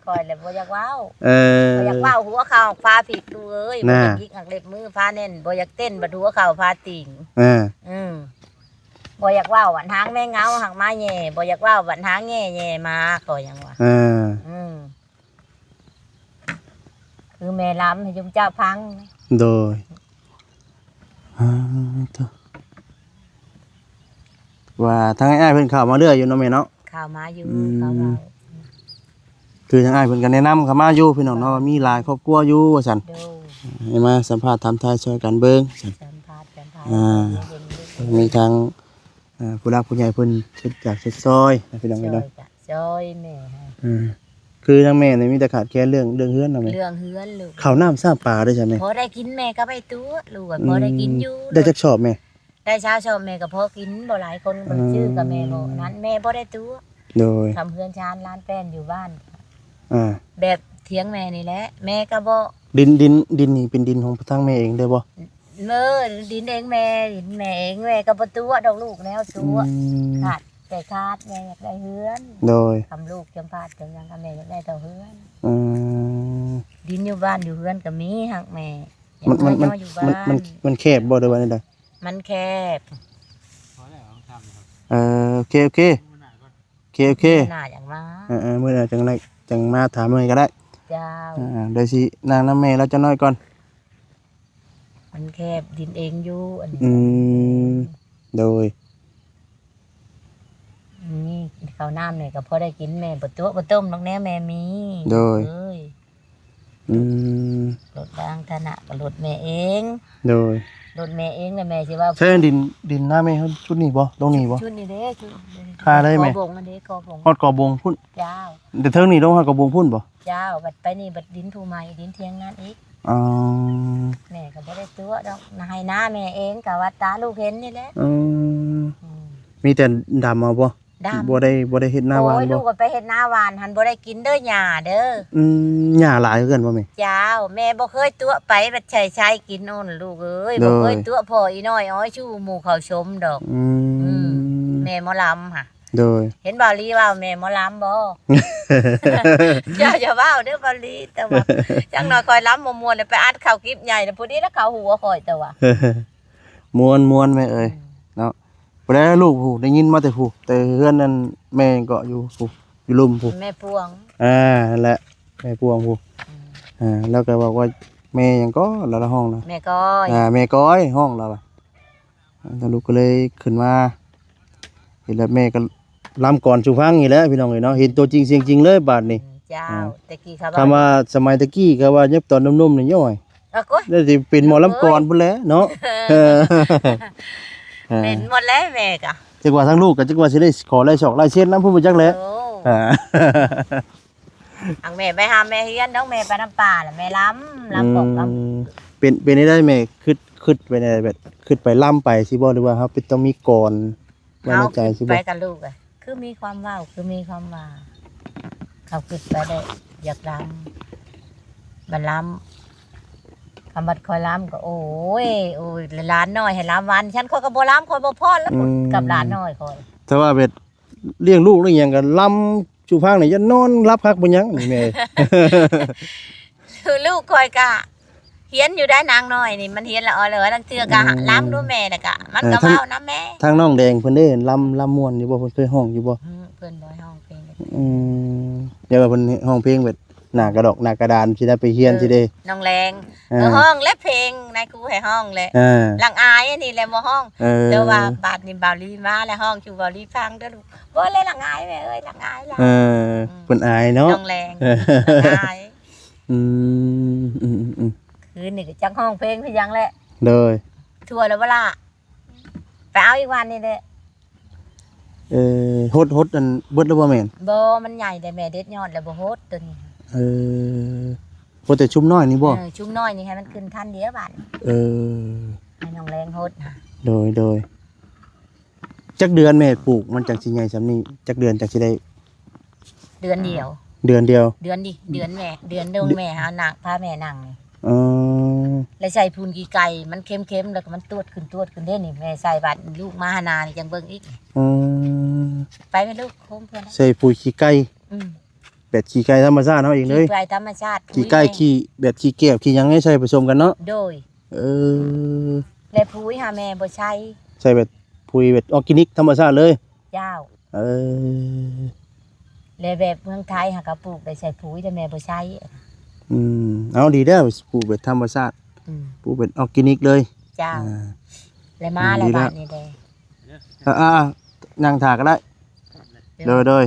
ຂ້ອຍແຫຼະບໍ່ຢາກເວົ້າ ເອີ ບໍ່ຢາກເວົ້າ ຫົວເຂົ່າພາຜິດລູກເອີຍ ບໍ່ຢາກຍິກຫັກເລັບມືພາແໜ້ນ ບໍ່ຢາກເຕັ້ນບັດຫົວເຂົ່າພາຕີງ ເອີ ອືມ ບໍ່ຢາກເວົ້າບັດຫາງແມງເຫງົາຫັກມາແຍ່ ບໍ່ຢາກເວົ້າບັດຫາງແງ່ແຍ່ມາ ກໍຍັງວ່າ ເອີ ອືມ ຄືແມ່ລຳໃຫ້ຈຸມເຈົ້າຟັງ ໂດຍ ອ່າ ໂທ ວ່າທາງອ້າຍເພິ່ນເຂົ້າມາເລື້ອຍຢູ່ເນາະແມ່ເນາະ ເຂົ້າມາຢູ່ ອືມ ເຂົາເວົ້າ ຄືທາງອ້າຍເພິ່ນກໍແນະນຳເຂົ້າມາຢູ່ພີ່ນ້ອງເນາະ ວ່າມີຫຼາຍຄອບຄົວຢູ່ວ່າຊັ້ນ ໂດຍ ໃຫ້ມາສຳພາດຖາມທາຍຊ່ອຍກັນເບິ່ງວ່າຊັ້ນ ສຳພາດ ສຳພາດ ອ່າ ມີທາງ ອ່າ ຜູ້ຫຼັກຜູ້ໃຫຍ່ເພິ່ນເຮັດຈາກເຮັດຊອຍນະພີ່ນ້ອງເອີຍເນາະ ຊ່ອຍກະ ໂດຍແມ່ໃຫ້ ອືມ ຄືທາງແມ່ນີ້ມີແຕ່ຂາດແຄນເລື່ອງ ເລື່ອງເຮືອນເນາະແມ່ ເລື່ອງເຮືອນລູກ ເຂົ້ານ້ຳຊາມປາເດ້ຊັ້ນແມ່ ພໍໄດ້ກິນແມ່ກໍໄປຕົວະລູກ ອືມ ພໍໄດ້ກິນຢູ່ ໄດ້ຈັກສອບແມ່? ໄດ້ຊາວສອບ ແມ່ກໍພໍກິນ ບໍ່ຫຼາຍຄົນ ອືມ ບໍ່ຊື້ກໍແມ່ບໍ່ນັ້ນ ແມ່ບໍ່ໄດ້ຕົວະ ໂດຍ ທຳເຮືອນຊານລານແປ້ນຢູ່ບ້ານ ອ່າ ແບບຖຽງແມ່ນີ້ແຫຼະ ແມ່ກໍບໍ່ ດິນ ດິນ ດິນນີ້ເປັນດິນຂອງທາງແມ່ເອງເດ້ບໍ່? ເອີ ດິນເອງແມ່ ດິນແມ່ເອງ ແມ່ກໍບໍ່ຕົວະດອກລູກແນວຕົວະ ອືມ ຂາດແຕ່ຂາດ ແມ່ຢາກໄດ້ເຮືອນ ໂດຍ ຄຳລູກຈຳພາດຈຳຫຍັງກໍແມ່ຢາກໄດ້ແຕ່ເຮືອນ ອືມ ດິນຢູ່ບ້ານຢູ່ເຮືອນກໍມີ ຫາກແມ່ ມັນ ມັນ ມັນ ມັນ ມັນແຄບບໍ່ ຫຼືວ່າແນວໃດ? ມັນແຄບ ພໍແລ້ວ ເອີ ໂອເຄ ໂອເຄ ໂອເຄ ໂອເຄ ມື້ໜ້າຈັ່ງມາ ເອີໆ ມື້ໜ້າຈັ່ງໄດ້ ຈັ່ງມາຖາມເພິ່ນກໍໄດ້ ເຈົ້າ ເອີໆ ດຽວຊິນັ່ງນຳແມ່ລາວຈັກໜ້ອຍກ່ອນ ມັນແຄບ ດິນເອງຢູ່ ອັນນີ້ ອືມ ໂດຍ ນີ້ເຂົ້ານ້ຳນີ້ກໍພໍໄດ້ກິນ ແມ່ບໍ່ຕົວະບໍ່ຕົ້ມດອກແນວແມ່ມີ ໂດຍ ເອີຍ ອືມ ລົດລ້າງຖານະກໍລົດແມ່ເອງ ໂດຍ ລົດແມ່ເອງ ແລ້ວແມ່ຊິເວົ້າ ໃຊ່ດິນ ດິນນາແມ່ເຮົາຊຸດນີ້ບໍ່? ຕົງນີ້ບໍ່? ຊຸດນີ້ເດ້ ຊຸດນີ້ເດ້ ຄາໄດ້ແມ່ ກໍບົງອັນເດ້ ກໍບົງ ຮອດກໍບົງພຸ້ນ ເຈົ້າ ແຕ່ເທິງນີ້ລົງຮອດກໍບົງພຸ້ນບໍ່? ເຈົ້າ ບັດໄປນີ້ບັດດິນຜູ້ໃໝ່ ດິນຖຽງນັ້ນອີກ ອໍ ແມ່ກໍບໍ່ໄດ້ຕົວະດອກ ໃຫ້ນາແມ່ເອງ ກໍວ່າຕາລູກເຫັນນີ້ແຫຼະ ອືມ ອືມ ມີແຕ່ດຳເອົາບໍ່? ດຳ ບໍ່ໄດ້ ບໍ່ໄດ້ເຮັດນາຫວ່ານບໍ່? ໂອ້ຍ ລູກກໍໄປເຮັດນາຫວ່ານຫັ້ນບໍ່ໄດ້ກິນເດີຫຍ້າເດີ ອືມ ຫຍ້າຫຼາຍຄືກັນບໍ່ແມ່? ເຈົ້າ ແມ່ບໍ່ເຄີຍຕົວະໄປ ບັດໃຊ້ໃຊ້ກິນໂອ້ນລູກເອີຍ ໂດຍ ບໍ່ເຄີຍຕົວະພໍອີນ້ອຍອ້ອຍຊູ່ໝູ່ເຂົາຊົມດອກ ອືມ ອືມ ແມ່ໝໍລຳຫະ ໂດຍ ເຫັນບ່າວລີເວົ້າແມ່ໝໍລຳບໍ່? ຢ່າ ຢ່າເວົ້າເດີບ່າວລີ ແຕ່ວ່າຢ່າງນ້ອຍຂ້ອຍລຳບໍ່ມ່ວນ ແລ້ວໄປອັດເຂົ້າຄລິບໃຫຍ່ ແລ້ວພໍດີແລ້ວເຂົາຫົວຂ້ອຍ ແຕ່ວ່າ ມ່ວນ ມ່ວນແມ່ເອີຍ ອືມ ເນາະ ຜູ້ໃດລູກຜູ້ ໄດ້ຍິນມາແຕ່ຜູ້ ແຕ່ເຮືອນນັ້ນແມ່ກໍຢູ່ຜູ້ ຢູ່ລຸ່ມຜູ້ ແມ່ພວງ ອ່າ ນັ້ນແຫຼະ ແມ່ພວງຜູ້ ອືມ ອ່າ ແລ້ວກໍບອກວ່າແມ່ຫຍັງກໍລະ ລະຮ້ອງນະ ແມ່ກ້ອຍ ອ່າ ແມ່ກ້ອຍຮ້ອງລະວ່າ ອ່າ ທາງລູກກໍເລີຍຂຶ້ນມາ ເຫັນແລ້ວແມ່ກໍລຳກ່ອນສູ່ຟັງນີ້ແຫຼະ ພີ່ນ້ອງເອີຍເນາະ ເຫັນຕົວຈິງສຽງຈິງເລີຍບາດນີ້ ອືມ ເຈົ້າ ອ່າ ແຕ່ກີ້ເຂົາວ່າ ຄຳວ່າສະໄໝແຕ່ກີ້ ເຂົາວ່າຍັງຕອນໜຸ່ມໆນີ້ ໂອ້ຍ ອະ ໂອ້ຍ ໄດ້ຊິເປັນໝໍລຳກ່ອນພຸ້ນແຫຼະເນາະ ເອີ ເປັນໝົດແລ້ວແມ່ກະ ຈັກວ່າທາງລູກກໍຈັກວ່າຊິໄດ້ຂໍລາຍຊອກລາຍເຊັນນຳພຸ້ນບໍ່ຈັກແຫຼະ ໂອ້ ອ່າ ທາງແມ່ໄປຫາແມ່ຮຽນດອກ ແມ່ໄປນຳປ້າລະແມ່ລຳ ລຳບອກລຳ ອືມ ເປັນ ເປັນໄດ້ໃດແມ່ ຄຶດ ຄຶດໄປແນວໃດ ແບບຄຶດໄປລຳໄປຊິບໍ່ ຫຼືວ່າເຮົາເປັນຕ້ອງມີກອນ ວ່າໃນໃຈຊິບໍ່ ເຮົາຄິດໄປກັບລູກ ຄືມີຄວາມເວົ້າ ຄືມີຄວາມວ່າ ເຂົາຄິດໄປໄດ້ຢາກລຳ ບັດລຳ ຄຳບັດຂ້ອຍລຳກໍ ໂອ້ຍ ໂອ້ຍ ຫຼານນ້ອຍໃຫ້ລຳຫວານ ຊັ້ນຂ້ອຍກໍບໍ່ລຳ ຂ້ອຍບໍ່ຟ້ອນແລ້ວ ອືມ ກັບຫຼານນ້ອຍຂ້ອຍ ແຕ່ວ່າແບບລ້ຽງລູກລ້ຽງຫຍັງກໍລຳ ຊູຟັງນີ້ຢ່ານອນຫຼັບຄັກບໍ່ຫຍັງນີ້ແມ່ ຄືລູກຂ້ອຍກະຮຽນຢູ່ໄດ້ນາງນ້ອຍນີ້ ມັນຮຽນລະອອຍລະອອຍ ລາງເທື່ອກະ ອືມ ລຳດູແມ່ນະກະ ມັນ ເອີ ກະເວົ້ານຳແມ່ ທາງ ທາງນ້ອງແດງເພິ່ນເດ້ ລຳ ລຳມ່ວນຢູ່ບໍ່? ເພິ່ນເຄີຍຮ້ອງຢູ່ບໍ່? ອືມ ເພິ່ນບໍ່ຮ້ອງເພງ ອືມ ແຕ່ວ່າເພິ່ນຮ້ອງເພງແບບໜ້າກະດອກໜ້າກະດານຊິໄດ້ໄປຮຽນ ເອີ ຊິເດ້ ນ້ອງແດງ ເອີ ເອີ ຮ້ອງແລະເພງ ນາຍຄູໃຫ້ຮ້ອງແຫຼະ ເອີ ຫຼັງອາຍອັນນີ້ແຫຼະບໍ່ຮ້ອງ ເອີ ແຕ່ວ່າບາດນີ້ບ່າວລີມາແລ້ວ ຮ້ອງສູ່ບ່າວລີຟັງເດີລູກ ບໍ່ແລະຫຼັງອາຍແມ່ເອີຍ ຫຼັງອາຍລະ ເອີ ອືມ ເພິ່ນອາຍເນາະ ນ້ອງແດງ ເອີ ຫຼັງອາຍ ອືມ ອືມ ອືມ ຄືນນີ້ກໍຈັກຮ້ອງເພງຄືຫຍັງແຫຼະ ໂດຍ ທົ່ວແລ້ວບໍ່ລະ ໄປເອົາອີກວັນນີ້ແຫຼະ ເອີ ຫົດ ຫົດອັນເບິດແລ້ວບໍ່ແມ່ນ? ບໍ່ ມັນໃຫຍ່ແລ້ວ ແມ່ເດັດຍອດແລ້ວບໍ່ຫົດໂຕນີ້ ເອີ ຫົດແຕ່ຊຸມນ້ອຍນີ້ບໍ່? ເອີ ຊຸມນ້ອຍນີ້ໃຫ້ມັນຂຶ້ນພັນດຽວບາດ ເອີ ໃຫ້ນ້ອງແດງຫົດຫາ ໂດຍ ໂດຍ ຈັກເດືອນແມ່ປູກມັນຈັ່ງຊິໃຫຍ່ຊ່ຳນີ້? ຈັກເດືອນຈັ່ງຊິໄດ້? ເດືອນດຽວ ເດືອນດຽວ ເດືອນນີ້ ເດືອນແມ່ ເດືອນດວງແມ່ ເອົານາງ ພາແມ່ນັ່ງນີ້ ອໍ ແລ້ວໃສ່ຝຸ່ນຂີ້ໄກ່ ມັນເຄັມໆ ແລ້ວກໍມັນຕວດຂຶ້ນ ຕວດຂຶ້ນເດ້ນີ້ ແມ່ໃສ່ບາດລູກມາຫານານີ້ຈັ່ງເບິ່ງອີກ ອໍ ໄປແມ່ລູກໂຄມເພິ່ນ ໃສ່ປຸຍຂີ້ໄກ່ ອືມ ແບບຂີ້ໄກ່ທຳມະຊາດເຮົາເອງເລີຍ ຂີ້ໄກ່ທຳມະຊາດ ຂີ້ໄກ່ ປຸຍແມ່ ຂີ້ ແບບຂີ້ແກບຂີ້ຫຍັງໃຫ້ໃສ່ປະສົມກັນເນາະ ໂດຍ ເອີ ແລະປຸຍຫາແມ່ບໍ່ໃສ່ ໃສ່ແບບປຸຍແບບອອກແກນິກທຳມະຊາດເລີຍ ເຈົ້າ ເອີ ແລະແບບເມືອງໄທຫາກະປູກໄດ້ໃສ່ປຸຍ ແຕ່ແມ່ບໍ່ໃສ່ ອືມ ເອົາດີແລ້ວ ປູກແບບທຳມະຊາດ ອືມ ປູກແບບອອກແກນິກເລີຍ ເຈົ້າ ອ່າ ແລະມາແລ້ວ ອືມ ບາດນີ້ເດ້ ອ່າໆ ນັ່ງຖ້າກໍໄດ້ ໂດຍ ໂດຍ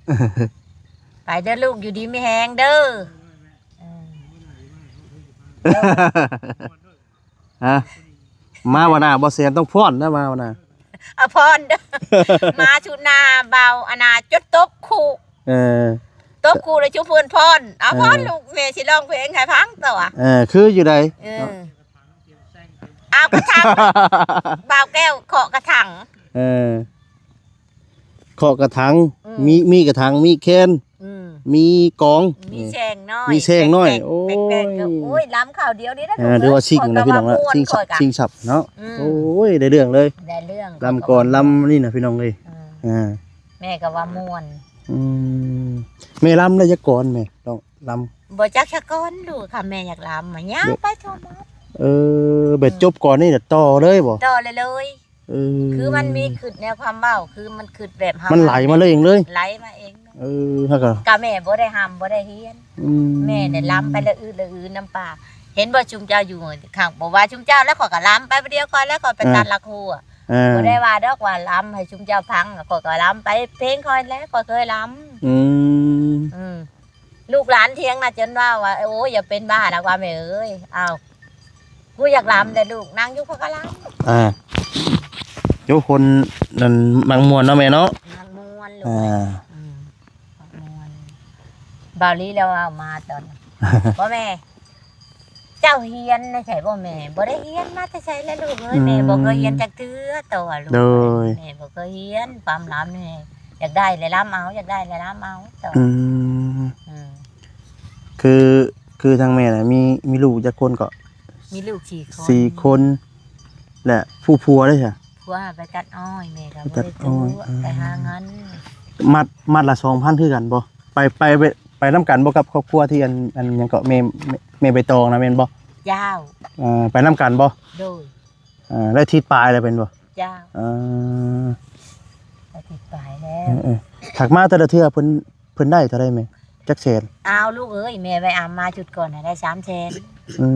ເອີ ໄປເດີລູກ ຢູ່ດີມີແຮງເດີ ເອີ ຮະ ມາວະນາ ບໍ່ແຊນຕ້ອງຟ້ອນນະ ມາວະນາ ອາພອນ ມາຊຸນາເບົາ ອັນນ່າ ຈົນຕົກຄຸກ ເອີ ຕົກຄຸກແລ້ວຊຸເພິ່ນພອນ ອາພອນ ເອີ ລູກແມ່ຊິຮ້ອງເພງໃຫ້ຟັງຕົວະ ເອີ ຄືຢູ່ໃດ ເອີ ເນາະ ເອົາກະຖັງ ບ່າວແກ້ວເຄາະກະຖັງ ເອີ ເຄາະກະຖັງ ອືມ ມີ ມີກະຖັງ ມີແຄນ ອືມ ມີກອງ ມີແຊງນ້ອຍ ມີແຊງນ້ອຍ ແປກໆ ໂອ້ຍ ແປກໆ ໂອ້ຍ ລຳຄາວດຽວນີ້ນະ ເອີ ຖືວ່າຊິງນະພີ່ນ້ອງນະ ຊິງສັບ ຊິງສັບເນາະ ອືມ ໂອ້ຍ ໄດ້ເລື່ອງເລີຍ ໄດ້ເລື່ອງ ລຳກອນລຳນີ້ນະພີ່ນ້ອງເອີຍ ອືມ ອ່າ ແມ່ກໍວ່າມ່ວນ ອືມ ແມ່ລຳໄດ້ຈັກກອນແມ່ ລອງລຳ ບໍ່ຈັກຈັກກອນລູກ ຄັນແມ່ຢາກລຳ ຍາວໄປທົ່ວໝົດ ເອີ ແບບຈົບກອນນີ້ ອືມ ຕໍ່ເລີຍບໍ່ ຕໍ່ເລີຍ ເອີ ຄືມັນມີຄຶດແນວຄວາມເວົ້າ ຄືມັນຄຶດແບບເຮົາ ມັນໄຫຼມາເລີຍເອງເລີຍ ໄຫຼມາເອງເລີຍ ເອີ ເຮົາກໍ ກະແມ່ບໍ່ໄດ້ຮ່ຳບໍ່ໄດ້ຮຽນ ອືມ ແມ່ນີ້ລຳໄປລະອືດລະອືນນຳປາ ເຫັນບໍ່ຊຸມເຈົ້າຢູ່ຂ້າງ ບໍ່ວ່າຊຸມເຈົ້າແລ້ວ ຂ້ອຍກໍລຳໄປຜູ້ດຽວ ຂ້ອຍແລ້ວ ຂ້ອຍໄປ ເອີ ຕັດລາຄູ ເອີ ບໍ່ໄດ້ວ່າດອກວ່າລຳໃຫ້ຊຸມເຈົ້າຟັງ ຂ້ອຍກໍລຳໄປເພງຂ້ອຍແຫຼະ ຂ້ອຍເຄີຍລຳ ອືມ ອືມ ລູກຫຼານຖຽງນະຈົນວ່າວ່າ ໂອ້ຍ ຢ່າເປັນບ້າດອກວ່າແມ່ເອີຍ ອ້າວ ກູຢາກລຳແດ່ລູກ ນັ່ງຢູ່ເຂົາກໍລຳ ອ່າ ໂຍ ຄົນນັ້ນມັກມ່ວນເນາະແມ່ເນາະ ມັກມ່ວນລູກ ອ່າ ອືມ ມັກມ່ວນ ບາວລີແລ້ວເວົ້າມາຕອນ ບໍ່ແມ່ ເຈົ້າຮຽນໃນໃສບໍ່ແມ່ ບໍ່ໄດ້ຮຽນມາແຕ່ໃສແຫຼະລູກເອີຍ ອືມ ແມ່ບໍ່ເຄີຍຮຽນຈັກເທື່ອ ຕົວະລູກ ໂດຍ ແມ່ບໍ່ເຄີຍຮຽນ ຄວາມລຳນີ້ ຢາກໄດ້ແຫຼະລຳເອົາ ຢາກໄດ້ແຫຼະລຳເອົາ ຕົວະ ອືມ ອືມ ຄື ຄືທາງແມ່ນະ ມີ ມີລູກຈັກຄົນເກາະ ມີລູກສີ່ຄົນ ສີ່ຄົນ ແລະຜູ້ຜົວເດ້ຊະ ຜົວໄປຕັດອ້ອຍ ແມ່ກໍບໍ່ໄດ້ ຕັດອ້ອຍ ໄປຫາເງິນ ມັດ ມັດລະສອງພັນຄືກັນບໍ່ ໄປ ໄປ ໄປນຳກັນບໍ່ກັບຄອບຄົວທີ່ອັນ ອັນຫຍັງເກາະ ແມ່ ແມ່ ແມ່ໃບຕອງນະແມ່ນບໍ່ ເຈົ້າ ເອີ ໄປນຳກັນບໍ່ ໂດຍ ເອີ ໄດ້ທິດປາຍແລ້ວແມ່ນບໍ່ ເຈົ້າ ເອີ ໄດ້ທິດປາຍແລ້ວ ເອີໆ ຖັກມາແຕ່ລະເທື່ອເພິ່ນ ເພິ່ນໄດ້ເທົ່າໃດແມ່ ຈັກແສນ ອ້າວ ລູກເອີຍ ແມ່ໄປອຳມາຊຸດກ່ອນນະໄດ້ສາມແສນ ອື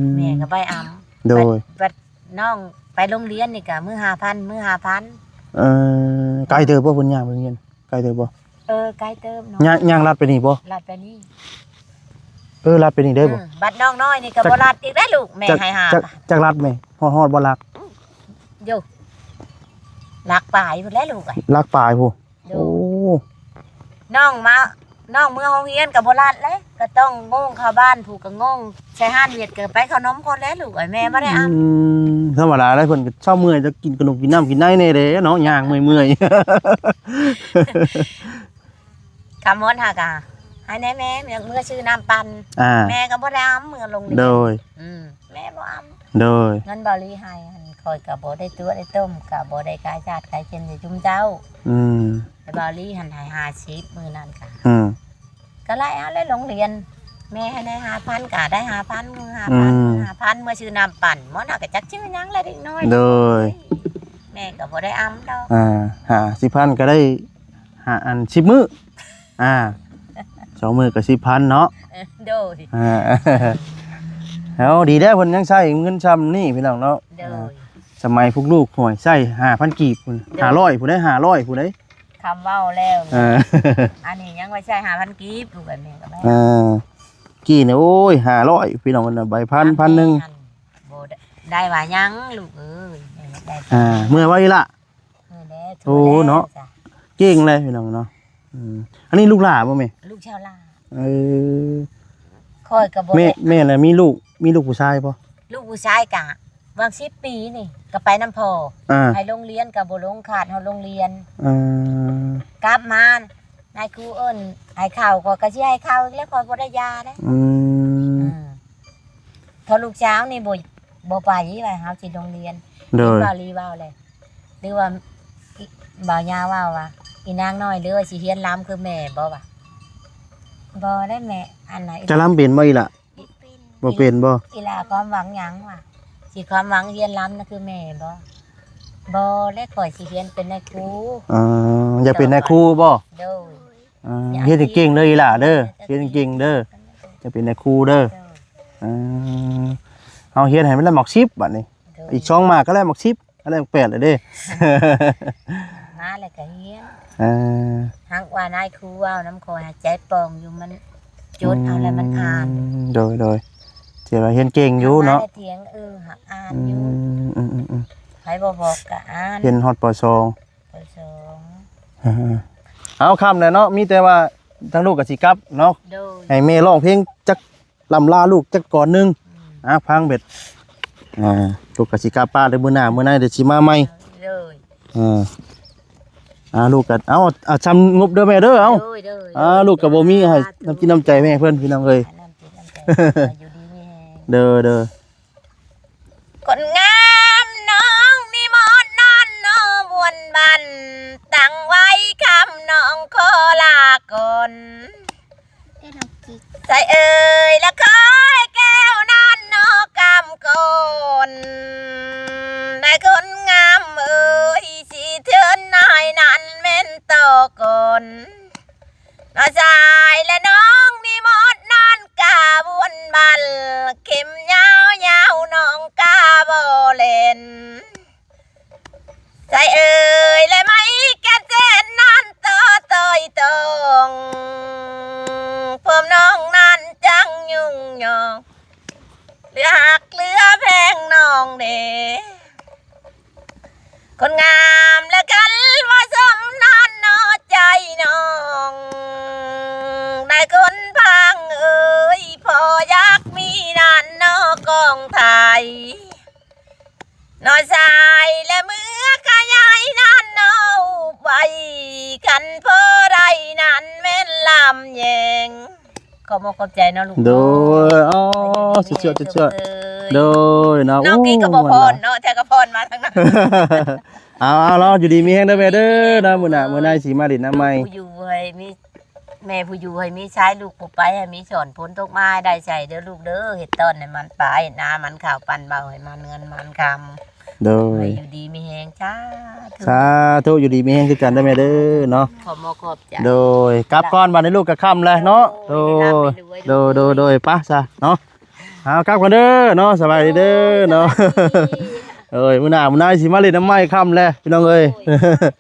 ມ ແມ່ກໍໄປອຳ ໂດຍ ບັດ ບັດນ້ອງໄປໂຮງຮຽນນີ້ກໍມື້ຫ້າພັນ ມື້ຫ້າພັນ ເອີ ໄກເຕີບບໍ່ ເພິ່ນຍ່າງໄປໂຮງຮຽນ ໄກເຕີບບໍ່ ເອີ ໄກເຕີບເນາະ ຍ່າງ ຍ່າງລັດໄປນີ້ບໍ່ ລັດໄປນີ້ ເອີ ລັດໄປນີ້ເດີບໍ່ ອືມ ບັດນ້ອງນ້ອຍນີ້ກໍ ຈັກ ບໍ່ລັດອີກໄດ້ລູກ ແມ່ໃຫ້ຫ້າ ຈັກ ຈັກລັດແມ່ ຮອດ ຮອດບໍ່ຫຼັກ ຢູ່ ຫຼັກປາຍພຸ້ນແຫຼະລູກເອີຍ ຫຼັກປາຍພຸ້ນ ໂດຍ ໂອ້ ນ້ອງມາ ນ້ອງເມືອໂຮງຮຽນກໍບໍ່ລັດເລີຍ ກໍຕ້ອງໂງ່ງເຂົ້າບ້ານ ຜູ້ກໍໂງ່ງໃສ່ຮ້ານວຽດ ກໍໄປເຂົ້າໜົມກ່ອນແຫຼະລູກເອີຍ ແມ່ບໍ່ໄດ້ອຳ ອືມ ທຳມະດາແຫຼະ ເພິ່ນກໍເຊົາເມື່ອຍ ຈະກິນຂະໜົມກິນນ້ຳກິນໃນແດ່ເດ້ເນາະ ຍ່າງເມື່ອຍໆ ຄຳມອນຫາກະ ໃຫ້ແນ່ແມ່ ເມືອຊື້ນ້ຳປັ່ນ ອ່າ ແມ່ກໍບໍ່ໄດ້ອຳ ເມືອລົງ ໂດຍ ອືມ ແມ່ບໍ່ອຳ ໂດຍ ເງິນເບົາລີໃຫ້ຫັ້ນ ຂ້ອຍກໍບໍ່ໄດ້ຕົວະໄດ້ຕົ້ມ ກໍບໍ່ໄດ້ກາຍຊາດກາຍເຊັ່ນໃຫ້ຊຸມເຈົ້າ ອືມ ແຕ່ເບົາລີຫັ້ນໃຫ້ຫ້າສິບມື້ນັ້ນກະ ອືມ ກໍໄລ່ເອົາແຫຼະໂຮງຮຽນ ແມ່ໃຫ້ໄດ້ຫ້າພັນ ກໍໄດ້ຫ້າພັນ ຫ້າພັນ ອືມ ຫ້າພັນ ເມືອຊື້ນ້ຳປັ່ນ ໝໍນະກໍຈັກຊື້ຫຍັງແຫຼະເດັກນ້ອຍ ໂດຍ ແມ່ກໍບໍ່ໄດ້ອຳດອກ ອ່າ ຫ້າສິບພັນ ກໍໄດ້ ຫ້າ ອັນ ສິບມື້ ອ່າ ສອງມື້ກໍສິບພັນເນາະ ເອີ ໂດຍ ອ່າ ເອົາ ດີແລ້ວ ເພິ່ນຍັງໃຊ້ເງິນຊ່ຳນີ້ພີ່ນ້ອງເນາະ ໂດຍ ອ່າ ສະໄໝພວກລູກຫວຍໃຊ້ຫ້າພັນກີບພຸ້ນ ໂດຍ ຫ້າຮ້ອຍພຸ້ນເດ້ ຫ້າຮ້ອຍພຸ້ນເດ້ ຄຳເວົ້າແລ້ວ ເອີ ອັນນີ້ຍັງໄວ້ໃຊ້ຫ້າພັນກີບ ລູກ ອັນນີ້ກໍແມ່ນ ເອີ ກີ້ນີ້ ໂອ້ຍ ຫ້າຮ້ອຍ ພີ່ນ້ອງ ອັນໃບພັນ ພັນໜຶ່ງ ບໍ່ໄດ້ວ່າຫຍັງລູກເອີຍ ແມ່ຢາກໄດ້ ອ່າ ເມື່ອວາອີ່ລະ ເອີ ແລ້ວ ໂອ້ ເນາະ ເກັ່ງເລີຍພີ່ນ້ອງເນາະ ອືມ ອັນນີ້ລູກຫຼ້າບໍ່ແມ່? ລູກຊາວຫຼ້າ ເອີ ຂ້ອຍກໍບໍ່ ແມ່ ໄດ້ ແມ່ລະມີລູກ ມີລູກຜູ້ຊາຍບໍ່? ລູກຜູ້ຊາຍກະຫວ່າງສິບປີນີ້ກໍໄປນຳພໍ່ ອ່າ ໄປໂຮງຮຽນກໍບໍ່ລົງ ຂາດຮອດໂຮງຮຽນ ອ່າ ກັບມານາຍຄູເອີ້ນໃຫ້ເຂົ້າ ຂ້ອຍກໍຊິໃຫ້ເຂົ້າອີກແລ້ວ ຂ້ອຍບໍ່ໄດ້ຢາເດ້ ອືມ ອືມ ເພາະລູກສາວນີ້ບໍ່ ບໍ່ໄປວ່າເຮົາຊິໂຮງຮຽນ ໂດຍ ເຫັນບ່າວລີເວົ້າແຫຼະ ຫຼືວ່າ ອີ ບ່າວຍາເວົ້າວ່າ ອີນາງນ້ອຍ ຫຼືວ່າຊິຮຽນລຳຄືແມ່ບໍ່ວະ ບໍ່ໄດ້ແມ່ ອັນໃດ ຈະລຳເປັນບໍ່ອີ່ຫຼະ? ບໍ່ເປັນບໍ່? ອີ່ຫຼະຄວາມຫວັງຫຍັງວະ ຊິຄວາມຫວັງຮຽນລຳນະຄືແມ່ບໍ່? ບໍ່ແລະ ຂ້ອຍຊິຮຽນເປັນນາຍຄູ ອໍ ຢາກເປັນນາຍຄູບໍ່? ໂດຍ ອ່າ ຢາກຮຽນເກັ່ງໆເດີອີ່ຫຼ້າເດີ ຮຽນເກັ່ງໆເດີ ຢາກເປັນນາຍຄູເດີ ໂດຍ ອ່າ ເຮົາຮຽນໃຫ້ມັນໄດ້ໝາກສິບບາດນີ້ ໂດຍ ອີກສອງໝາກກໍໄດ້ໝາກສິບ ກໍໄດ້ໝາກແປດແລ້ວເດ້ ມາແລ້ວກໍຮຽນ ອ່າ ຫາກວ່ານາຍຄູເວົ້ານຳຂ້ອຍໃຈປ່ອງຢູ່ ມັນຈົດເອົາແລ້ວມັນອ່ານ ອືມ ໂດຍໆ ຖືວ່າຮຽນເກັ່ງຢູ່ເນາະ ມາແຕ່ຖຽງ ເອີ ຫາກອ່ານຢູ່ ອືມໆໆ ໃຜບໍ່ບອກກະອ່ານ ຮຽນຮອດ ປ.ສອງ ປ.ສອງ ເອີ ເອົາ ຄ່ຳແລ້ວເນາະ ມີແຕ່ວ່າທາງລູກກໍຊິກັບເນາະ ໂດຍ ໃຫ້ແມ່ຮ້ອງເພງຈັກລ່ຳລາລູກຈັກກ່ອນໜຶ່ງ ອືມ ອ່າ ຟັງເບັດ ອ່າ ລູກກໍຊິກັບປ້າເດີ ມື້ໜ້າມື້ໃນເດີຊິມາໃໝ່ ໂດຍ ເອີ ອ່າ ລູກກໍ ເອົາ ເອົາຊ່ຳງົບເດີແມ່ເດີ ເອົາ ໂດຍ ໂດຍ ອ່າ ລູກກໍບໍ່ມີ ໃຫ້ນ້ຳຈິດນ້ຳໃຈແມ່ເພິ່ນ ພີ່ນ້ອງເອີຍ ໃຫ້ນ້ຳຈິດນ້ຳໃຈ ຢູ່ດີມີແຮງ ເດີ ເດີ ຄົນງາມນ້ອງນິມົດນອນນອນບຸນບັນ ຕັ້ງໄວ້ຄ່ຳນ້ອງຂໍລາກ່ອນ ໃສ່ເອີຍ ລະຄອຍແກ້ວນອນນອກກຳກ່ອນ ໄດ້ຄົນງາມເອີຍ ຊິເທີນນາຍນັ້ນແມ່ນຕໍ່ກ່ອນ ນ້ອງຊາຍ ແລະ ນ້ອງນິມົດນັ້ນກະບຸນບັນ ເຂັມຍາວຍາວນ້ອງກະບໍ່ເຫຼັ້ນ ໃສ່ເອີຍ ແລະ ໄມ້ແກ່ນເສັ້ນນັ້ນຕໍ່ຕ່ອຍຕອງ ພວມນ້ອງນັ້ນຈັ່ງຍຸ່ງຍອງ ເຫຼືອຮັກເຫຼືອແພງນ້ອງເດ ຄົນງາມ ແລະ ຄັນວ່າສົມນັ້ນເນາະໃຈນ້ອງ ໄດ້ຄົນພັງເອີຍ ພໍຢາກມີນັ້ນເນາະກອງໄທ ນ້ອງຊາຍ ແລະ ເມື່ອຂະຫຍາຍນັ້ນເນາະອຸບໄວ້ ຄັນພໍໄດ້ນັ້ນແມ່ນລຳແຍງ ຂອບອົກຂອບໃຈເນາະລູກ ໂດຍ ເອີ ສຸດຍອດ ສຸດຍອດ ເອີຍ ໂດຍເນາະ ນ້ອງກີ້ກໍບໍ່ ໂອ້ ມ່ວນ ພອນເນາະ ແທ້ກໍພອນມາທາງນັ້ນ ເອົາ ເອົາ ເນາະ ຢູ່ດີມີແຮງເດີແມ່ເດີເນາະ ມື້ໜ້າ ໂດຍ ມື້ໃນຊິມາຫຼິ້ນນຳໃໝ່ ຜູ້ຢູ່ໃຫ້ມີ ແມ່ຜູ້ຢູ່ໃຫ້ມີຊາຍ ລູກຜູ້ໄປໃຫ້ມີສອນ ຝົນຕົກມາໃຫ້ໄດ້ໃຊ້ເດີລູກເດີ ເຮັດຕອນໃຫ້ມັນປາ ເຮັດນາມັນເຂົ້າ ປັນເບົາໃຫ້ມັນເງິນມັນຄຳ ໂດຍ ໃຫ້ຢູ່ດີມີແຮງ ສາທຸ ສາທຸ ຢູ່ດີມີແຮງຄືກັນເດີແມ່ເດີເນາະ ຂອບມຸກຂອບໃຈ ໂດຍ ກັບກ່ອນ ບັດນີ້ລູກກໍຄ່ຳແລ້ວເນາະ ໂດຍ ໂດຍ ໂດຍ ໂດຍ ໄປຊະເນາະ ເອົາ ກັບກ່ອນເດີເນາະ ສະບາຍດີເດີເນາະ ໂດຍ ມື້ໜ້າມື້ໃນຊິມາຫຼິ້ນນຳໃໝ່ ຄ່ຳແລ້ວພີ່ນ້ອງເອີຍ ໂດຍ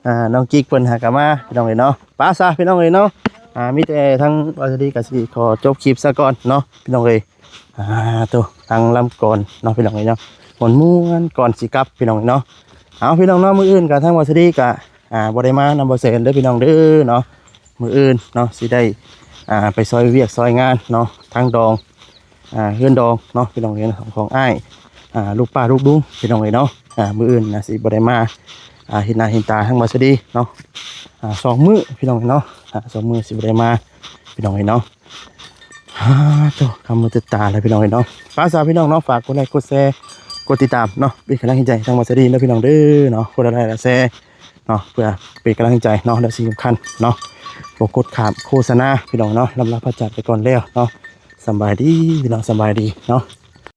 ອ່າ ນ້ອງກິກເພິ່ນຫາກໍມາ ພີ່ນ້ອງເອີຍເນາະ ໄປຊະ ພີ່ນ້ອງເອີຍເນາະ ອ່າ ມີແຕ່ທາງວາສະດີກໍຊິຂໍຈົບຄລິບຊະກ່ອນເນາະ ພີ່ນ້ອງເອີຍ ອ່າ ໂຕ ທາງລຳກ່ອນເນາະ ພີ່ນ້ອງເອີຍເນາະ ມ່ວນໆ ກ່ອນຊິກັບ ພີ່ນ້ອງເອີຍເນາະ ເອົາ ພີ່ນ້ອງເນາະ ມື້ອື່ນກໍທາງວາສະດີກໍ ອ່າ ບໍ່ໄດ້ມານຳບໍ່ແສນເດີ ພີ່ນ້ອງເດີເນາະ ມື້ອື່ນເນາະ ຊິໄດ້ ອ່າ ໄປຊ່ອຍວຽກຊ່ອຍງານເນາະ ທາງດອງ ອ່າ ເຮືອນດອງເນາະ ພີ່ນ້ອງເອີຍເນາະ ຂອງອ້າຍ ອ່າ ລູກປ້າລູກລຸງ ພີ່ນ້ອງເອີຍເນາະ ອ່າ ມື້ອື່ນນະຊິບໍ່ໄດ້ມາ ອ່າ ເຫັນໜ້າເຫັນຕາທາງວາສະດີເນາະ ອ່າ ສອງມື້ ພີ່ນ້ອງເອີຍເນາະ ອ່າ ສອງມື້ຊິບໍ່ໄດ້ມາ ພີ່ນ້ອງເອີຍເນາະ ອ່າ ໂຕ ຄ່ຳມືດຕາແລ້ວ ພີ່ນ້ອງເອີຍເນາະ ຝາກຊະ ພີ່ນ້ອງເນາະ ຝາກກົດໄລກົດແຊ ກົດຕິດຕາມເນາະ ເປັນກຳລັງໃຈທາງວາສະດີເນາະ ພີ່ນ້ອງເດີເນາະ ກົດໄລ ແຊ ເນາະ ເພື່ອເປັນກຳລັງໃຈເນາະ ແລະ ສິ່ງສຳຄັນເນາະ ບໍ່ກົດຂ້າມໂຄສະນາ ພີ່ນ້ອງເນາະ ລຳລາພາຈາກໄປກ່ອນແລ້ວເນາະ ສຳບາຍດີ ພີ່ນ້ອງ ສຳບາຍດີເນາະ.